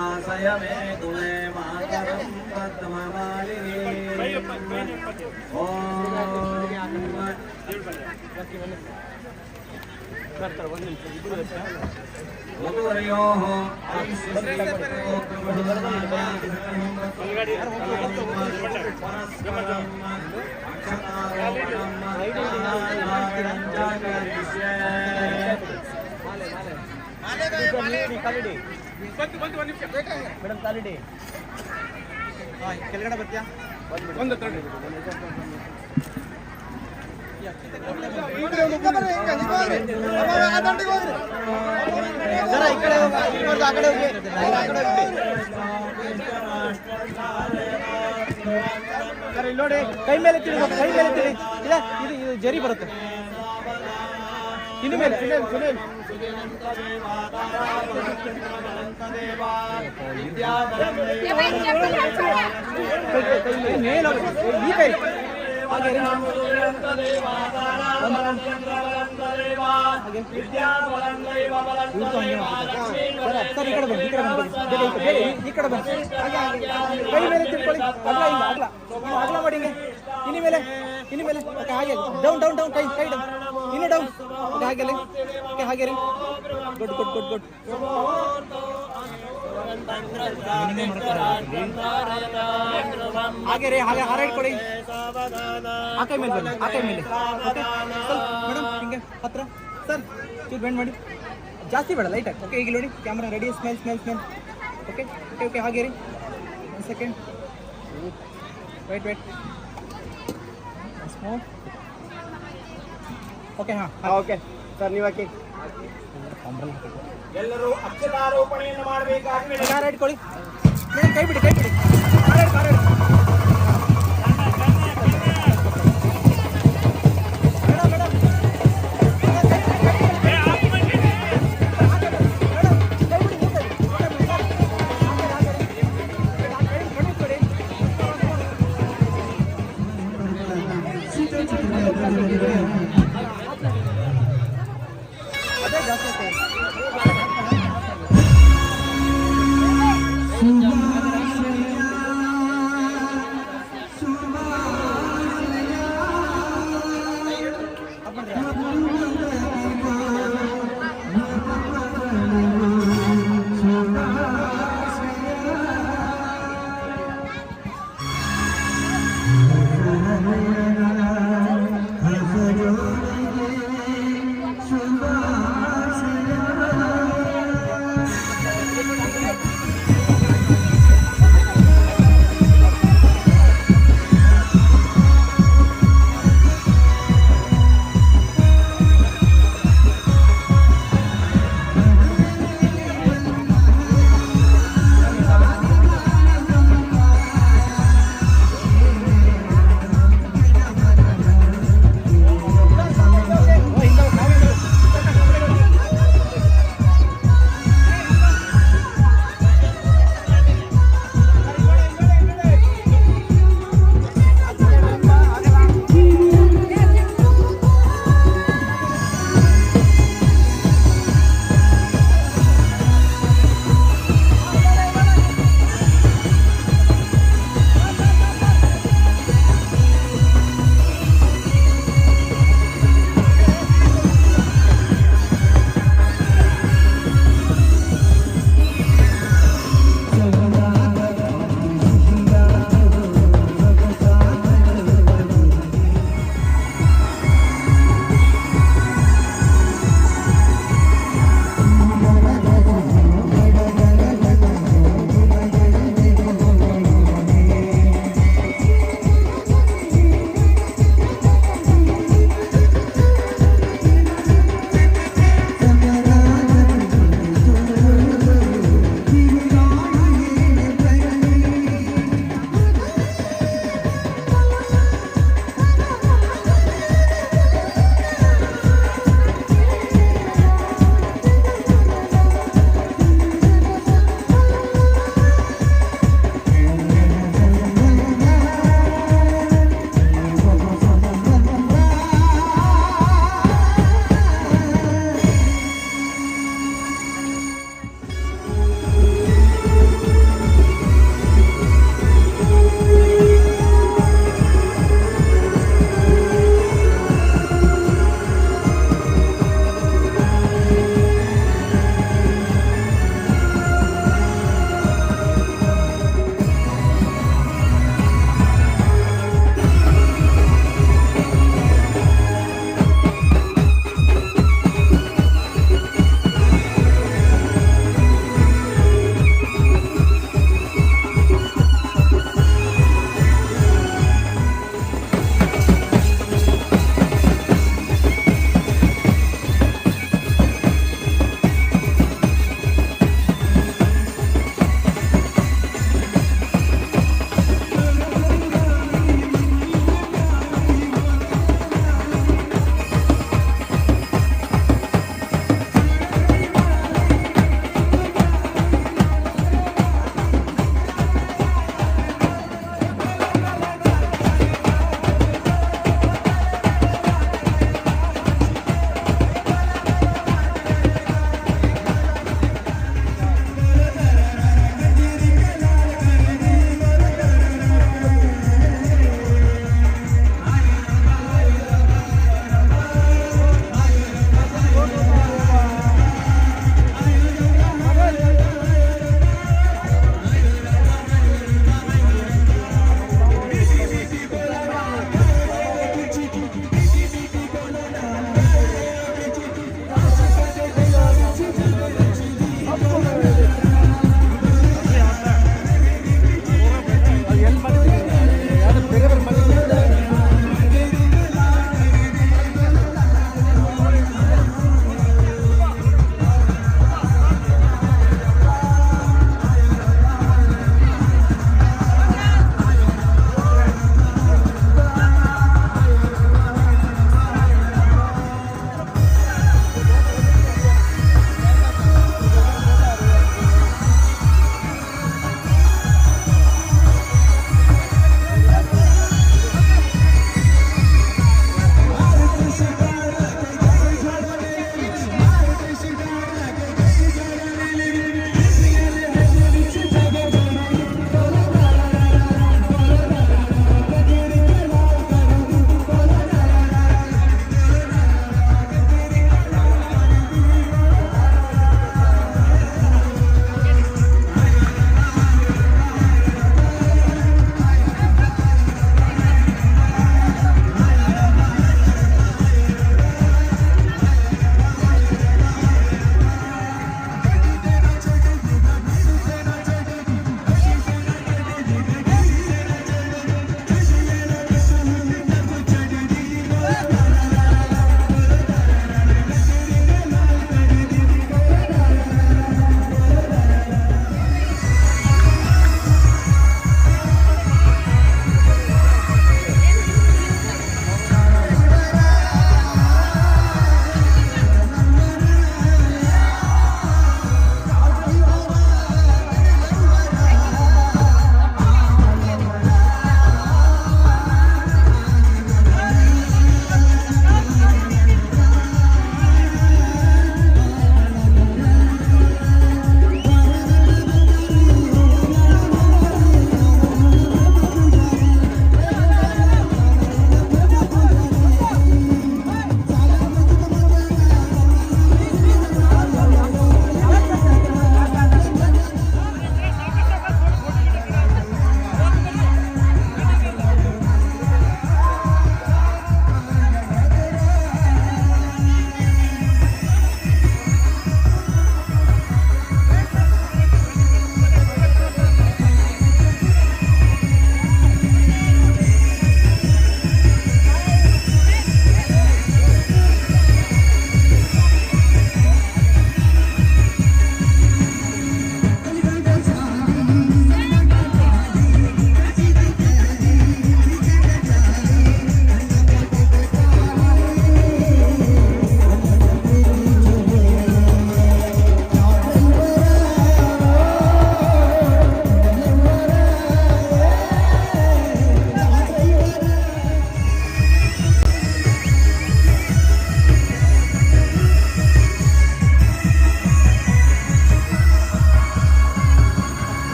ಸುವಾಸಯ ಮೇ ಕುಲೇ ಮಾತರಂ ಪದ್ಮಮಾಲಿನಿ. Om ಮಧುರಯೋಃ ಪರಸ್ಪರಂ ಅಕ್ಷತಾರೋಪಣಂ ಕರಿಷ್ಯೆ. Madam ಕಾಲಿಡಿ. ಕೆಳಗಡೆ ಬರ್ತೀಯಾ? ಒಂದು ಸರ ಈ ಕಡೆ ಹೋಗಿ, ಆ ಕಡೆ ಹೋಗಿ, ಆ ಕಡೆ ಹೋಗಿ. ಸರ್ ಇಲ್ಲಿ ನೋಡಿ, ಕೈ ಮೇಲೆ ತಿಳಿ, ಕೈ ಮೇಲೆ ತಿಳಿ. ಇಲ್ಲ, ಇದು ಇದು ಜರಿ ಬರುತ್ತೆ ಇನ್ನು ಮೇಲೆ. ಸುನಿಲ್ ಸುನಿಲ್ ಕೈ ಕೈ ಮೇಲೆ ಹೋಗಿ. ಈ ಕೈ ಹಾಗೆ ರೀ. ಹಾಗೆ. ಇವ್ರ್ದು ಹಂಗೆ ಮಾಡ್ತಾರೆ. ಸರ್ ಸರ್ ಈ ಕಡೆ ಬನ್ನಿ, ಈ ಕಡೆ ಬನ್ನಿ, ಬೇಗ ಈ ಕಡೆ, ಬೇಗ ಈ ಕಡೆ ಬನ್ನಿ. ಹಾಗೆ ಹಾಗೆ ಕೈ ಮೇಲೆ ತಿಳ್ಕೊಳ್ಳಿ. ಅಗಲ ಇಲ್ಲ, ಅಗಲ ನೀವು ಅಗಲ ಮಾಡಿ ಹಿಂಗೆ. ಇನ್ನು ಮೇಲೆ, ಇನ್ನು ಮೇಲೆ. ಓಕೆ ಹಾಗೆ ಡೌನ್ ಡೌನ್ ಡೌನ್, ಕೈ ಕೈ ಡೌನ್, ಇನ್ನು ಡೌನ್. ಓಕೆ ಹಾಗೆ ಅಲ್ಲಿ. ಓಕೆ ಹಾಗೆ ರೀ. Good good good good. ಹಾಗೆ ರೀ, ಹಾಗೆ ಹಾರ ಇಟ್ಕೊಳ್ಳಿ. ಆ ಕೈ ಮೇಲೆ ಬನ್ನಿ, ಆ ಕೈ ಮೇಲೆ. ಓಕೆ ಸ್ವಲ್ಪ ಮೇಡಮ್ ಹಿಂಗೆ ಹತ್ರ. ಸರ್ ಚೂರು ಬೆಂಡ್ ಮಾಡಿ, ಜಾಸ್ತಿ ಬೇಡ, ಲೈಟಾಗಿ. ಓಕೆ ಈಗ ನೋಡಿ, camera ready. Smile smile smile. Okay okay okay ಹಾಗೆ ರೀ. ಒಂದು ಸೆಕೆಂಡ್, ವೇಟ್ ವೇಟ್ ಸ್ಮೋರ್. ಓಕೆ ಹಾಂ. ಓಕೆ ಸರ್, ನೀವು ಹಾಕಿ. ಎಲ್ಲರೂ ಅಕ್ಷತಾರೋಪಣೆಯನ್ನು ಮಾಡಬೇಕಾಗಿ. ಹಾರ ಇಟ್ಕೊಳ್ಳಿ ಮೇಡಮ್. ಕೈ ಬಿಡಿ, ಕೈ ಬಿಡಿ. ಹಾರ ಹಿಡ್ಕೊ, ಹಾರ ಹಿಡ್ಕೊ. ಮೇಡಮ್ ಮೇಡಮ್ ಮೇಡಮ್, ಕೈ ಬಿಡಿ, ಈ ಕೈ. Okay madam, sir. ಹಾಗೆ, ಹಾಗೆ. ಕೈ ಕಣ್ಣು ಕೊಡಿ. ಅದೇ ಜಾಸ್ತಿ ಆಗ್ತದೆ.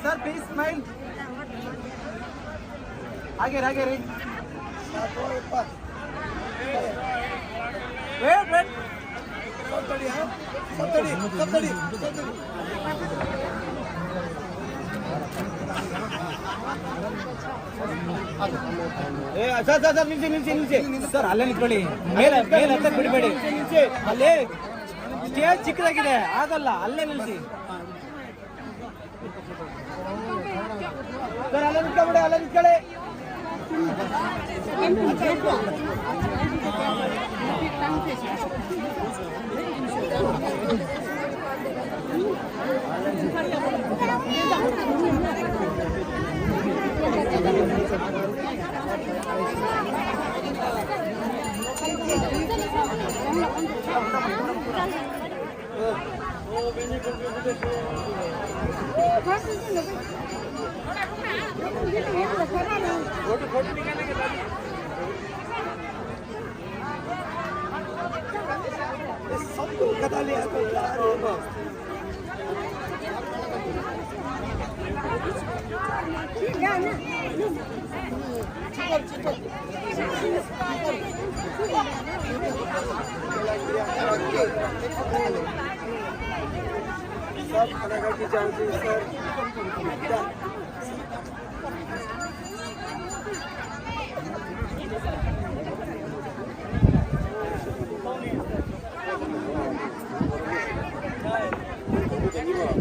Sir please smile. ಹಾಗೆ ಹಾಗೆ ರೀ. Wait wait. Sir sir sir ನಿಲ್ಸಿ ನಿಲ್ಸಿ ನಿಲ್ಸಿ. ಸರ್ ಅಲ್ಲೇ ನಿಂತ್ಕೊಳ್ಳಿ, ಮೇಲೆ ಮೇಲೆ ಹತ್ತಕ್ ಬಿಡಬೇಡಿ. ಅಲ್ಲೇ ಸ್ಟೇಜ್ ಚಿಕ್ಕದಾಗಿದೆ, ಆಗಲ್ಲ, ಅಲ್ಲೇ ನಿಲ್ಸಿ. ಸರ್ ಅಲ್ಲೇ ನಿಂತ್ಕೊಬಿಡಿ, ಅಲ್ಲೇ ನಿಂತ್ಕೊಳ್ಳಿ.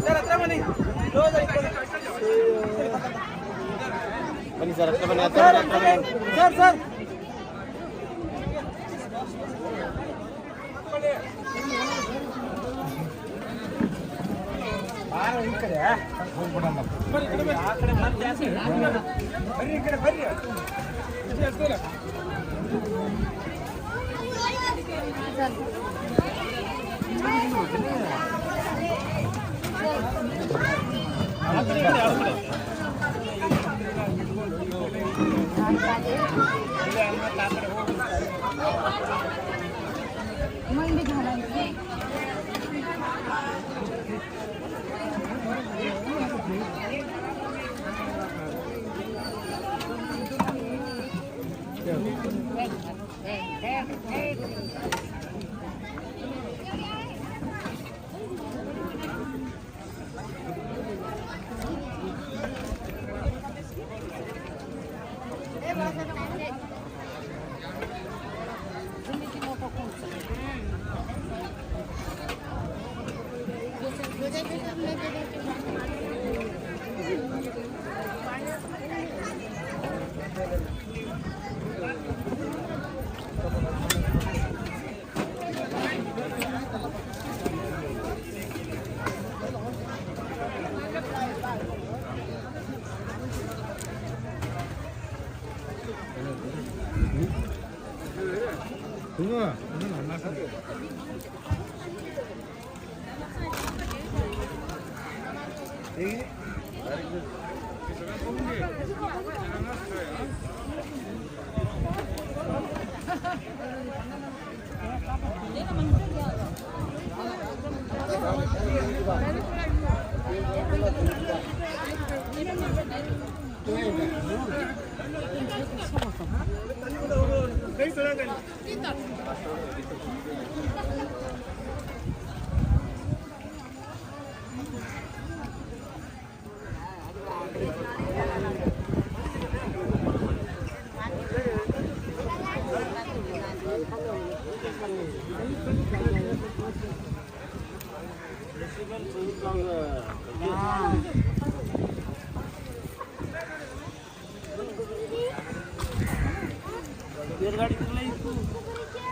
ಸರ್ ಹತ್ರ ಬನ್ನಿ, ಕ್ಲೋಸ್ ಆಗಿ. ಸರ್ ಹತ್ರ ಬನ್ನಿ ಸರ್ ಸರ್ ಸರ್ ಈ ಕಡೆ ಬರ್ರಿ, ಈ ಕಡೆ ಬರ್ರಿ.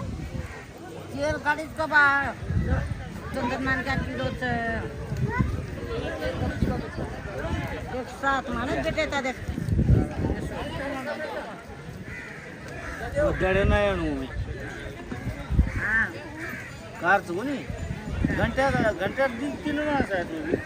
चेर गाडीत का बा चंद्रमान का किलोच एक सात माणूस भेटायचा देख. गाड्या नाही आणू मी. हा. कारच कोणी घंट्या घंट्यात तीन माणसं आहेत तुम्ही.